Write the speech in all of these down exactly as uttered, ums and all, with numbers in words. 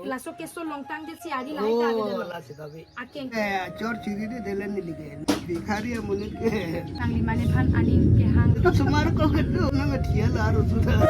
Laso keso longtang de si ari lahai ta Oh, ave dolo. Lasi kami. Akeng. Eh, chor chiri de delen neli ke. Bhikhari amonit ke. Nangli mane phan aning kehang. Sumar ko kedo na mathia la ro sudah.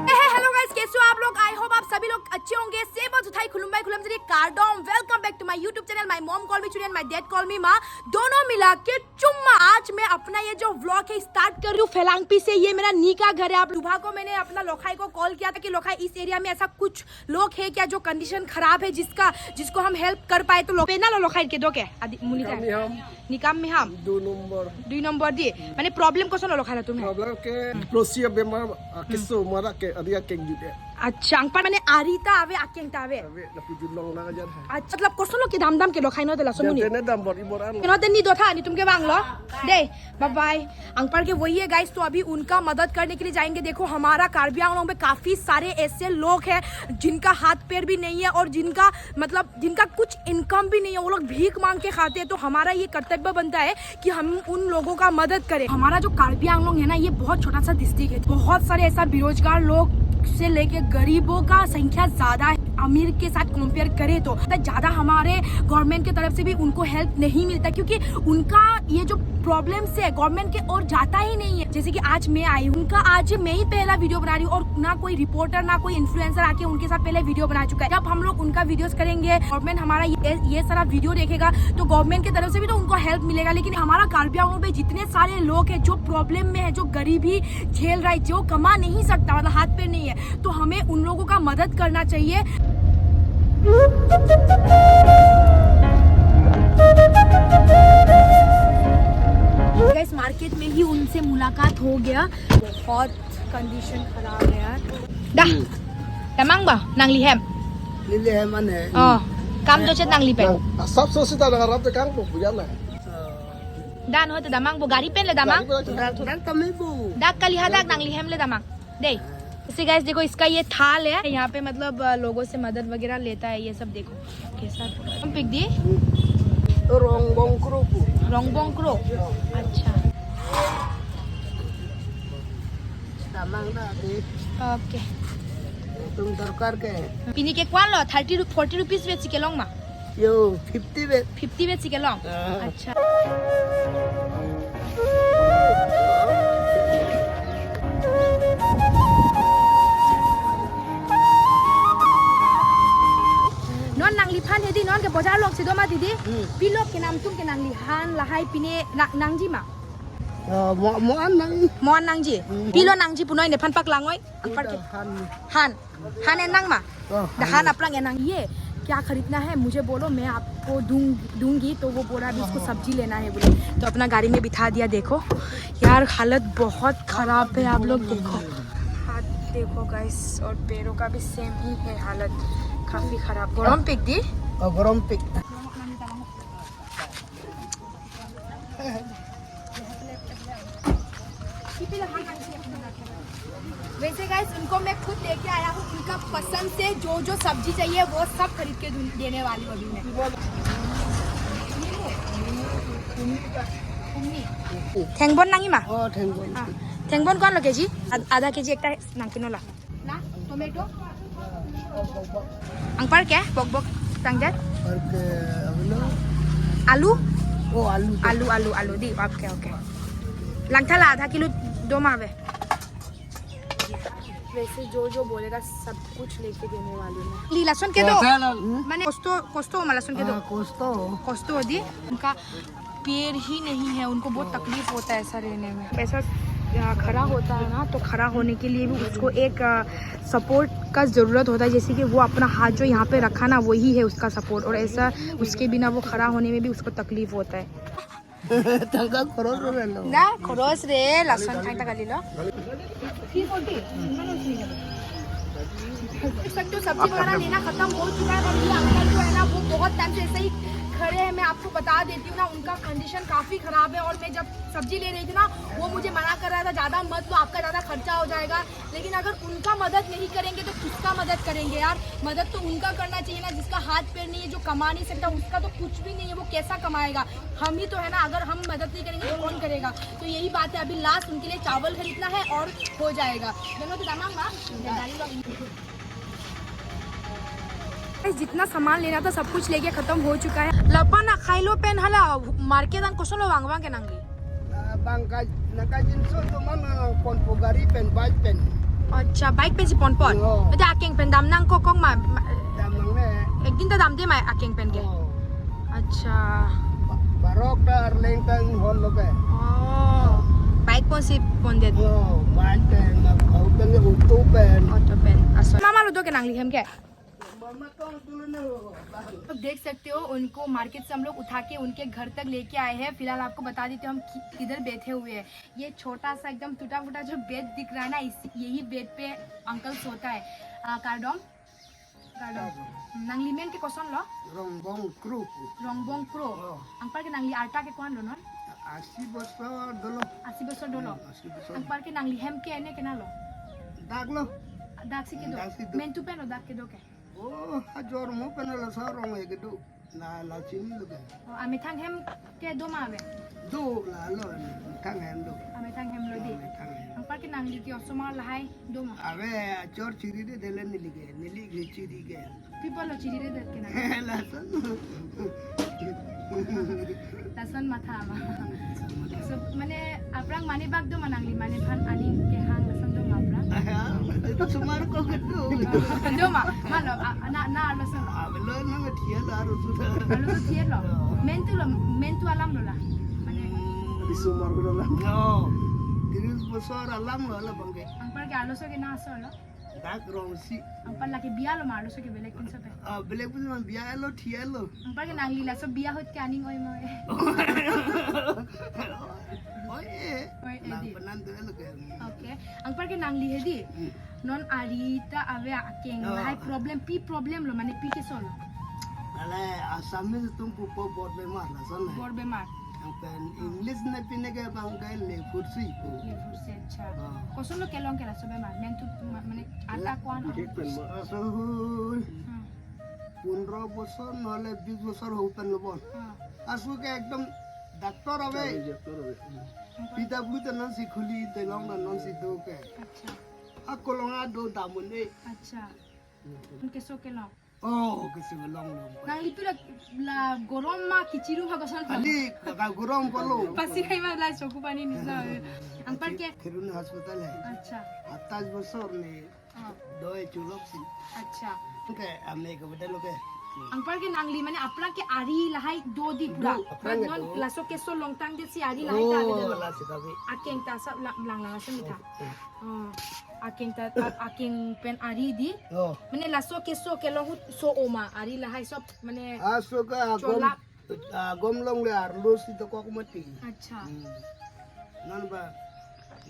Hey, hey, hello guys, कैसे हो आप लोग? I hope आप सभी लोग अच्छे होंगे। Seba juthai khulumbai khulumjiri kardom. Welcome back to my YouTube channel. My mom call me Churi and my dad call me Ma. दोनों मिला के चुम्मा। आज मैं अपना ये जो vlog है start कर रही हूँ फेलांगपी से। ये मेरा नी का घर है। आप लोग को मैंने अपना लोखाई को कॉल किया था कि लोखाई इस एरिया में ऐसा कुछ लोग है क्या जो कंडीशन खराब है जिसका जिसको हम हेल्प कर पाए। तो लोग पेना लो लोखाई के दो के आदि मुनि का Kami ham nikam mi ham dua nombor. Dui nombor di. Mane problem koson lo lokhala tum hai? Problem ke prosia bemar akiso mara ke adia keng di de. Acha, angpar mane ari ta ave, akeng ta ave. Ave, lapu julong la jar hai. Acha, matlab koson lo ke dam dam ke lokhai no de laso muni. Jante ne dam bor ibor an. Keno de ni do tha ni tum ke bang lo. De, bye bye. Angpar ke वही है guys, तो अभी उनका मदद करने के लिए जाएंगे। देखो हमारा कार्बी आंगलोंग में काफी सारे ऐसे लोग हैं जिनका हाथ पैर भी नहीं है और जिनका मतलब जिनका कुछ इनकम भी नहीं है, वो लोग भीख मांग के खाते हैं। तो हमारा ये कर्तव्य बनता है कि हम उन लोगों का मदद करें। हमारा जो कार्बी आंगलोंग है ना, ये बहुत छोटा सा डिस्ट्रिक्ट है। बहुत सारे ऐसा बेरोजगार लोग से लेके गरीबों का संख्या ज्यादा है अमीर के साथ कंपेयर करें तो। ज्यादा हमारे गवर्नमेंट की तरफ से भी उनको हेल्प नहीं मिलता क्योंकि उनका ये जो प्रॉब्लम से गवर्नमेंट के और जाता ही नहीं है। जैसे कि आज मैं आई हूँ, उनका आज मैं ही पहला वीडियो बना रही हूँ और ना कोई रिपोर्टर ना कोई इन्फ्लुएंसर आके उनके साथ पहले वीडियो बना चुका है। जब हम लोग उनका वीडियोस करेंगे, गवर्नमेंट हमारा ये ये सारा वीडियो देखेगा तो गवर्नमेंट की तरफ से भी तो उनको हेल्प मिलेगा। लेकिन हमारा कार्बी आंगलोंग में जितने सारे लोग हैं जो प्रॉब्लम में है, जो गरीबी झेल रहा है, जो कमा नहीं सकता, मतलब हाथ पे नहीं है, तो हमें उन लोगों का मदद करना चाहिए। गाइस, मार्केट में ही उनसे मुलाकात हो गया। बहुत कंडीशन खराब है यार। Dah. Damang ba? Nangli hem. Neli hem ane. Oh. Kam do chet nangli pen. Asap so sita nang arap te kang po puja na. Dan ho te damang bo gari pen le damang. Turan turan kami bu. Dak kali hadak nangli hem le damang. Dei. जैसे गाइस देखो, इसका ये थाल है, यहाँ पे मतलब अ, लोगों से मदद वगैरह लेता है। ये सब देखो कैसा। Rongbong Kro pu. Rongbong Kro। अच्छा। Damang na de। Okay. Tum dorkar ke? Pini ke ko-an lo? Thirty ru-, forty rupees vek si kelong ma? Yo, fifty vek. Fifty vek si kelong? Ah. Acha. Non nangliphan hedi non ke bojar lok si do ma didi? Hmm. Pilo ke nam tum ke nanglihan lahai pine na-, nangji ma? Ah, mo-, mo-an nang. Mo-an nangji. Hmm. Pilo nangji punoi nephan pak langoi. Anpar ke? Han. Han. Han enang ma? Oh, dah han aplang enang, ये क्या खरीदना है मुझे बोलो, मैं आपको दूं, दूंगी। तो वो बोला अभी उसको सब्जी लेना है बोले, तो अपना गाड़ी में बिठा दिया। देखो यार, हालत बहुत खराब है, आप लोग देखो, हाथ देखो गाइस, और पैरों का भी सेम ही है हालत, काफी खराब। Gorom pik di? Oh, gorom pik. वैसे गाइस, उनको मैं खुद लेके आया हूँ। उनका पसंद से जो जो सब्जी चाहिए, वो सब खरीद के दूं-, देने वाली हूँ अभी मैं। Thengbon nangji ma? Oh, thengbon. Ah, thengbon ko-an lo keji? Ad-, adha keji ekta nangkino la. Na, tomato? Anpar ke? Bok bok tangdet? Anpar ke, apa na? Alu? Oh, alu. Alu, alu, alu. Di, oke, oke. Langtha la adha kilo do ma ave. वैसे जो जो बोलेगा सब कुछ लेके देने वाली हूँ। Li lason kedo. Mane kosto, kosto ma lason kedo. Ah, kosto. Kosto di. उनका पैर ही नहीं है, उनको बहुत तकलीफ होता है ऐसा रहने में। ऐसा, अ, खड़ा होता है ना, तो खड़ा होने के लिए भी उसको एक, अ, सपोर्ट का ज़रूरत होता है, जैसे कि वो अपना हाथ जो यहाँ पे रखा ना, वही है उसका सपोर्ट, और ऐसा उसके बिना वो खड़ा होने में भी उसको तकलीफ होता है। Tangka khoros lo lo. Na, khoros re, lason thang ta kali lo. इस वक्त तो सब्जी वगैरह लेना खत्म हो चुका है, पर ये अंकल जो है ना, वो बहुत टाइम से ऐसे ही खड़े हैं, मैं आपको बता देती हूँ ना, उनका कंडीशन काफ़ी ख़राब है। और मैं जब सब्जी ले रही थी ना, वो मुझे मना कर रहा था, "ज़्यादा मत लो, आपका ज़्यादा खर्चा हो जाएगा।" लेकिन अगर उनका मदद नहीं करेंगे तो किसका मदद करेंगे यार? मदद तो उनका करना चाहिए ना, जिसका हाथ पैर नहीं है, जो कमा नहीं सकता, उसका तो कुछ भी नहीं है, वो कैसा कमाएगा? हम ही तो है ना, अगर हम मदद नहीं करेंगे तो कौन करेगा? तो यही बात है, अभी लास्ट उनके लिए चावल खरीदना है और हो जाएगा। Guys, जितना सामान लेना था सब कुछ लेके खत्म हो चुका है। Lapen akhailo pen hala market an kosonlo vangvang ke nangli? Ah, bang ka, nangkajinso atum an, ah, ponpo gari pen, bike pen. Acha, bike pensi ponpon. Oh. Ate akeng pen dam nangkokong ma, ma, Dam nangne. Ek din ta damde ma akeng pen ke? Oh. Acha. Ba-, barok ta arleng ta holo ke. Oh. Bike pensi pondet. Oh, bike pen, ma, auto pen, auto pen. Auto pen. Aso. Mama lo do ke nangli hem ke? तो देख सकते हो, उनको मार्केट से हम लोग उठा के उनके घर तक लेके आए हैं। फिलहाल आपको बता देते हैं हम कि-, किधर बैठे हुए हैं। ये छोटा सा एकदम टूटा फूटा जो बेड दिख रहा है ना, इस, यही बेड पे अंकल सोता है। आ, kardom? Kardom. Nangli men ke kosonlo? Rongbong Kro. Rongbong Kro. Oh. Anpar ke nangli arta ke ko-an lo non? Asi bosor dolo. Asi bosor dolo. Hmm, asi bosor. Anpar ke nangli hem ke ene kena lo? Dak lo. Dak si kedo. Dak si do. Mentu pen lo dak kedo ke? Oh, ajor mo pen lo sa rong e kedo. La, la chini lo ke. Oh, amethang hem ke do ma ave? Do, la lo, amethang hem do. Amethang hem lo di. Amethang hem. Anpar ke nangli ke osomar lahai do ma? Ave, achor chiriredet le neli ke, neli ke chiri ke. People lo chiriredet ke nang? Lason. Lason matha ma. So, mane, aphrang mane bak do ma nangli, mane phan aning kehang lason do ma aphrang? Aya, itu sumar ko kedo. Do ma, malo, a, na, na arloso lo. Ave lo, nang thia lo arloso. Arloso thia lo. Mentu lo, mentu alam lo la. Mane. Hmm, di sumar ko lo la. No. Tiris bosor alam lo la bang ke. Anpar ke arloso ke na aso lo? Dak rong si. Anpar lake biya lo ma arloso ke belek pinso pen? Ah, belek pinso ma biya lo, thia lo. Anpar ke nangli laso biya ahut ke aning oi mo e? Oi e. Oi e di. Nang penan tu lo ke. Okay. Anpar ke nangli he di. Hmm. Non ari ta ave akeng. Oh. Lahai problem, pi problem lo, mane pi keso lo? Ale Assamese atum pupo bor bemar lason. Bor bemar. Anpen English ne pine ke bang ke leprosy pu. Leprosy, acha. Ah. Koson lo kelong ke laso bemar? Mentu ma-, mane arta ko-an? Laso Hmm. pondro bosor nole bis bosor ho pen lo bon. Hmm. Asu ke ekdom doctor ave. Doctor ave. Hmm. P W ta non si khuli, telong ta non si do ke. Acha. A kolong a do damun e. Acha. Hmm. Keso kelong. Oh, keso kelong lo. Nangli pilo la gorom ma kichiru ma koson? Ali, ka gorom palo. Pasi khai ma la choku pani nisna. Anpar ke? Kheroni hospital hai. Acha. Atais bosor ne. Ah. Doi chulok si. Acha. Ke ame ke bedal lo ke. Anpar ke nangli mane aphrang ke ari lahai do di pura. Do, aphrang ke non do. Laso keso longtang det si ari lahai ta Oh, ave do. La si ta ave. Akeng ta sa lang lang lang sa mitha. Oh, oh. Oh. Akeng ta, a-, akeng pen ari di. Oh. Mane laso keso kelong ahut so-o ma, ari lahai sob mane Aso ka agom, cholap. Agom longle arlo si dokok mati. Acha. Hmm. Non ba,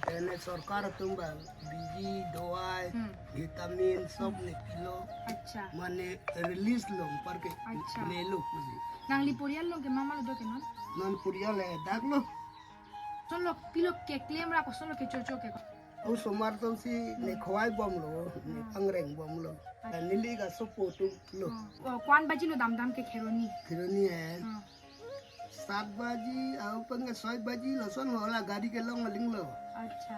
dene sorkar atum ba, biji, dawai, Hmm. vitamin, sob ne pilo. Acha. Mane release lo anpar ke Acha. Melo kuji. Nangli porial along ke mama lo do ke non? Non porial e dak lo. Son lo pilo keklem ra koson lo kechocho ke? Osomar atum si ne khowai bom lo, ne Hmm. pangreng bom lo. Acha. Neli ke sopo atum lo. Hmm. Oh, ko-an baji lo dam dam ke kheroni? Kheroni e. Hmm. Sat baji, au peng ke soi baji lason lo la gari kelong aling lo. Acha.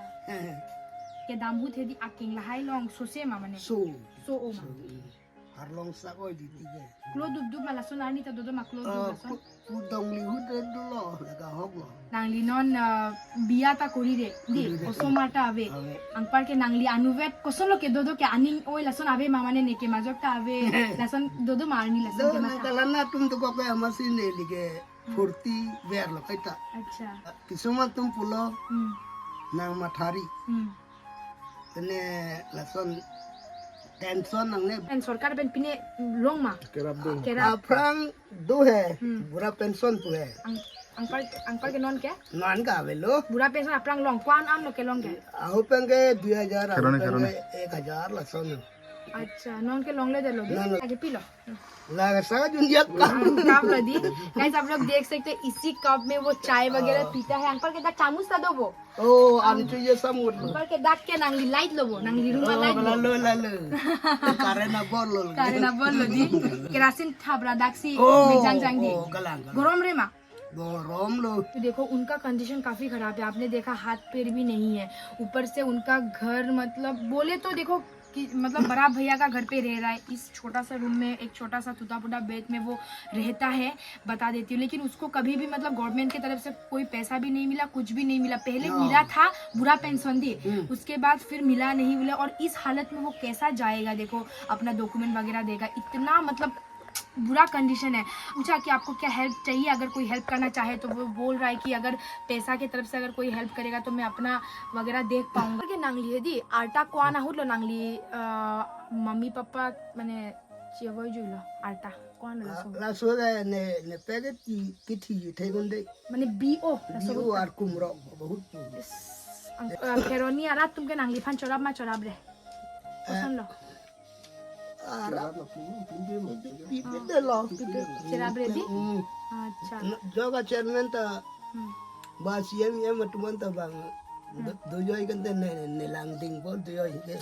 Kedam ahut he di akeng lahai along sose ma mane? So. So-o ma. So, hmm. Arlong sak oi di ti ke. Klo dup dup ma lason arni ta dodo ma klo dup Ah, lason? pu-, pudong lihut dolo, laga hok lo. Nangli non, ah, biya ta kori de, di, Kori de. Osomar ta ave. Ave. Anpar ke nangli anuvet, koson lo kedo do ke aning oi lason ave ma mane ne kemajok ta ave. Lason dodo ma arni lason Do, kemata. Nang kalana atum dokok ke amatsi neli ke Hmm. forty ver lo kaita. Acha. Kisuma atum pulo Hmm. nang mathari. Hmm. Pine lason pension nangne. Pen sorkar pen pine long ma? Kerap do. Kerap. Aphrang do he, Hmm. bura pension pu he. Ang, anpar, anpar ke non ke? Non ke avelo. Bura pension aphrang long, ko-an am lo kelong ke? Aho pen ke dui hajar, aho Kheroni, pen kheroni. ke ek hajar lason. Acha, non ke longle detlo di. Na, na. Age pilo. Laga sangat junjat ka. Cup lo di. Guys, आप लोग देख सकते हैं, इसी कप में वो चाय वगैरह पीता है। Uncle ke dak chamus ta dobo. Oh, antu ye samut. Uncle ke dak ke nangli light lobo, nangli room a light lobo. Lalu lalu. Karena bol lo. Karena bol lo di. Kerasin thabra daksi. Oh, jang jang di. Oh, galang. Gorom re ma. Gorom lo. तो देखो, उनका कंडीशन काफी खराब है। आपने देखा, हाथ पैर भी नहीं है, ऊपर से उनका घर, मतलब, बोले तो देखो कि, मतलब, बड़ा भैया का घर पे रह रहा है, इस छोटा सा रूम में, एक छोटा सा टूटा फूटा बेड में वो रहता है, बता देती हूँ। लेकिन उसको कभी भी, मतलब, गवर्नमेंट की तरफ से कोई पैसा भी नहीं मिला, कुछ भी नहीं मिला। पहले मिला था बुरा पेंशन दी, उसके बाद फिर मिला नहीं, बोले। और इस हालत में वो कैसा जाएगा? देखो, अपना डॉक्यूमेंट वगैरह देगा, इतना, मतलब, बुरा कंडीशन है। पूछा कि आपको क्या हेल्प चाहिए, अगर कोई हेल्प करना चाहे तो। वो बोल रहा है कि अगर पैसा की तरफ से अगर कोई हेल्प करेगा तो मैं अपना वगैरह देख पाऊंगा। Ke nangli hedi arta ko-an ahut lo nangli, ah, mummy papa mane chevoi juilo arta ko-an lo so. Laso da ne ne pege ti kithi thai gun de. Mane B O laso. B O ar kumrok bahut. Ang, ah, Kheroni arat atum ke nangliphan chorap ma chorap re? Koson lo? Ara. Pipi de lo. Cherap re di? Hmm. Acha. Joga chairman ta Hmm. Ba C M M atuman ta bang. Do- Doyoi kan te ne ne lang ding bol doyoi ke.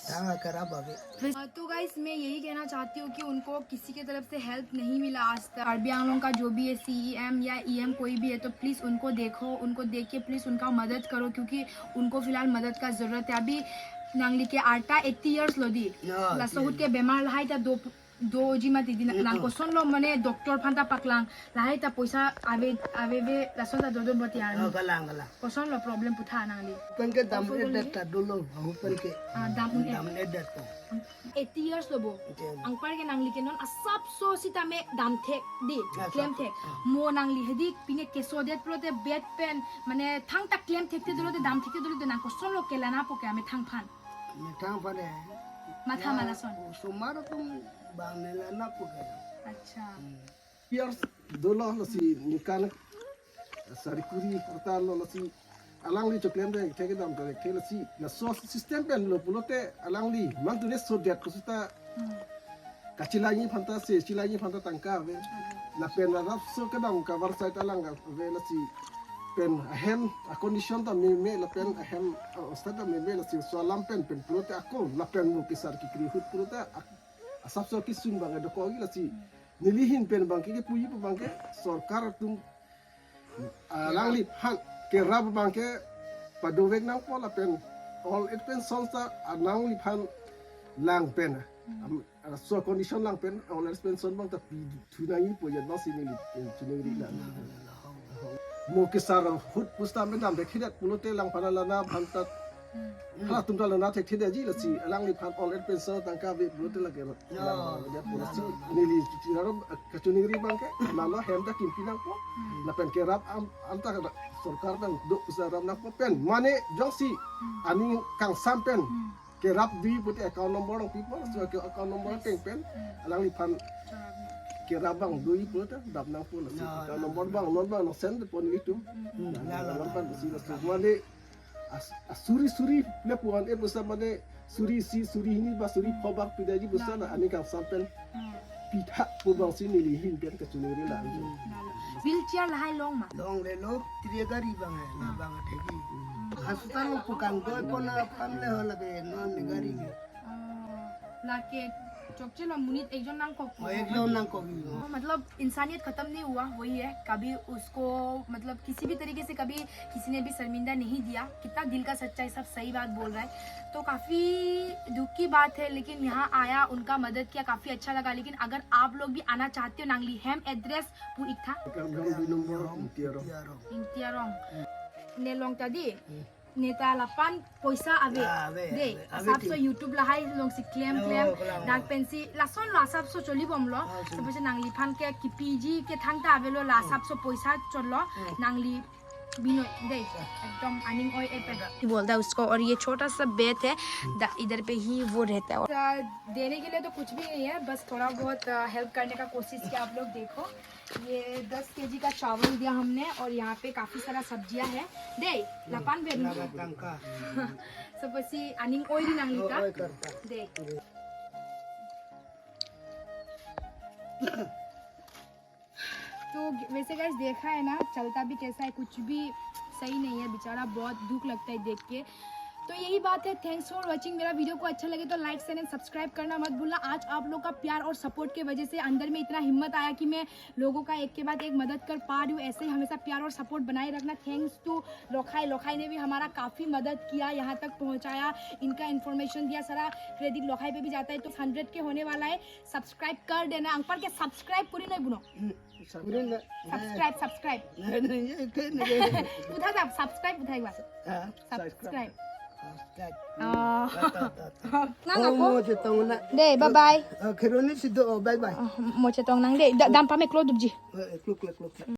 Tanga karap ave. अ, तो गाइस, मैं यही कहना चाहती हूँ कि उनको किसी की तरफ से हेल्प नहीं मिला आज तक। कार्बी आंगलोंग का जो भी है, सीईएम या ईएम कोई भी है, तो प्लीज उनको देखो, उनको देख के प्लीज उनका मदद करो, क्योंकि उनको फिलहाल मदद का जरूरत है। अभी nangli ke arta eighty years lo di. Ya, laso ahut ke bemar lahai ta do doji mati di. Nang koson lo mane doctor aphan ta paklang, lahai ta poisa ave ave ve, lason ta dodo boti arni. Oh, galang galang. Koson lo problem putha nangli? Pen ke dam edet ta dolo, ahu pen ke. Ah, dam un dam edet ko. Eighty years lo bo. Angpar ke nangli ke non asapso sitame dam thek di, klem thek. Mo nangli hedi pine keso det pulote bed pen mane thang ta klem thekte dolo te, dam thekte dolo te, nang koson lo kelana po ke ame thang phan? Methang pade. Matha mala son. Somar atum bang nela na puke. Acha. Years dolo lasi nikan sari kuri kurta lo lasi alangli choklem de thek dam de thek lasi laso system pen lo pulote alangli man tu ne so det ko sita. Kachilangi phanta se, chilangi phanta tangka ave. Lapen la rapso kedam cover site alang ave lasi. Pen ahem a condition ta meme lapen ahem a awstha ta meme lasi so alam pen pen pulote ako lapen mo kesar kekri ahut pulote ak- asapso kesung bang dokok lasi. Neli ahin pen bang ke kepuji bang ke sorkar atum alangliphan kerap bang ke padovek nangpo lapen all expense ta alangliphan lang pen. Am- Ara so condition lang pen all expense bang ta pi thu nangji pu yen bang si neli, eh, chuningri lang. Mo kesar ahut pusitame dam thekthedet pulote lang phan lana aphan ta. Halatum ta lana thekthedetji lasi alangliphan all expense tangka ave pulote lake. Lang dia pulote si neli chirarom kachuningri bang ke. Lalo hem ta kimpi nangpo. Lapen kerap am, am ta sorkar pen do pusitame rap nangpo pen. Mane jongsi aning kangsam pen kerap dui pulote account number nangpipo, so ke account number ateng pen alangliphan kerap bang dui pulote dam nangpo lasi. Account number bang non bang nang send pon itum. Alang pen si laso mane as- asuri suri le puan e pusita mane suri isi suri hini ba suri pho bak pidetji pusita la aning kangsam pen. Pithak pu bang si neli ahin pen kachuningri lang. Wheelchair lahai long ma? Longle lo, tiri gari bang hai, na bang thegi. Hospital lo pukang doi pon na pam le ho lage, non ni gari ke. Lake chokche lo monit ekjon nangkok. Oh, ekjon nangkok. मतलब इंसानियत खत्म नहीं हुआ, वही है। कभी उसको, मतलब, किसी भी तरीके से कभी किसी ने भी शर्मिंदा नहीं दिया। कितना दिल का सच्चा है, सब सही बात बोल रहा है। तो काफी दुख की बात है, लेकिन यहाँ आया, उनका मदद किया, काफी अच्छा लगा। लेकिन अगर आप लोग भी आना चाहते हो, nangli hem address pu ik tha. Program di nomor Tiarong. Ingtiarong. Ne long ta di. Neta lapan poisa ave. Ave, de, ave, ave, asapso YouTube lahai longsi klem klem. Dak pensi lason lo asapso choli bomlo. Sapos nangliphan ke kipiji ke thangta avelo, la asapso poisa cholo. Nangli bino de. एकदम aning oi-e pen. बोलता है उसको, और ये छोटा सा बेड है, इधर पे ही वो रहता है। देने के लिए तो कुछ भी नहीं है, बस थोड़ा बहुत हेल्प करने का कोशिश किया आप लोग। देखो, ये दस केजी का चावल दिया हमने और यहाँ पे काफी सारा सब्जियां है। De, lapan pen. Sapos si aning oi di nanglita. De. तो वैसे गाइस, देखा है ना, चलता भी कैसा है, कुछ भी सही नहीं है बेचारा, बहुत दुख लगता है देख के। तो यही बात है। Thanks for watching। मेरा वीडियो को अच्छा लगे तो लाइक शेयर एंड सब्सक्राइब करना मत भूलना। आज आप लोग का प्यार और सपोर्ट के वजह से अंदर में इतना हिम्मत आया कि मैं लोगों का एक के बाद एक मदद कर पा रही हूँ। ऐसे ही हमेशा प्यार और सपोर्ट बनाए रखना। थैंक्स टू लोखाई। लोखाई ने भी हमारा काफ़ी मदद किया, यहाँ तक पहुँचाया, इनका इन्फॉर्मेशन दिया। सारा क्रेडिट लोखाई पे भी जाता है। तो हंड्रेड के होने वाला है, सब्सक्राइब कर देना। अंकल के सब्सक्राइब पूरी नहीं बुनो। Puri na. Subscribe, subscribe. Nai, nai, ye ke nai. पुथा था सब्सक्राइब पुथा एक बार। Ha, subscribe. Subscribe. Ah. Ta, ta, ta. Nang Oh, ako. mo chetong na. Deh, bye bye. Ah, Kheroni si do, oh, bye bye. Ah, mo chetong nang deh. Da- Dam pame klo dubji. Eh, kluk, kluk, kluk.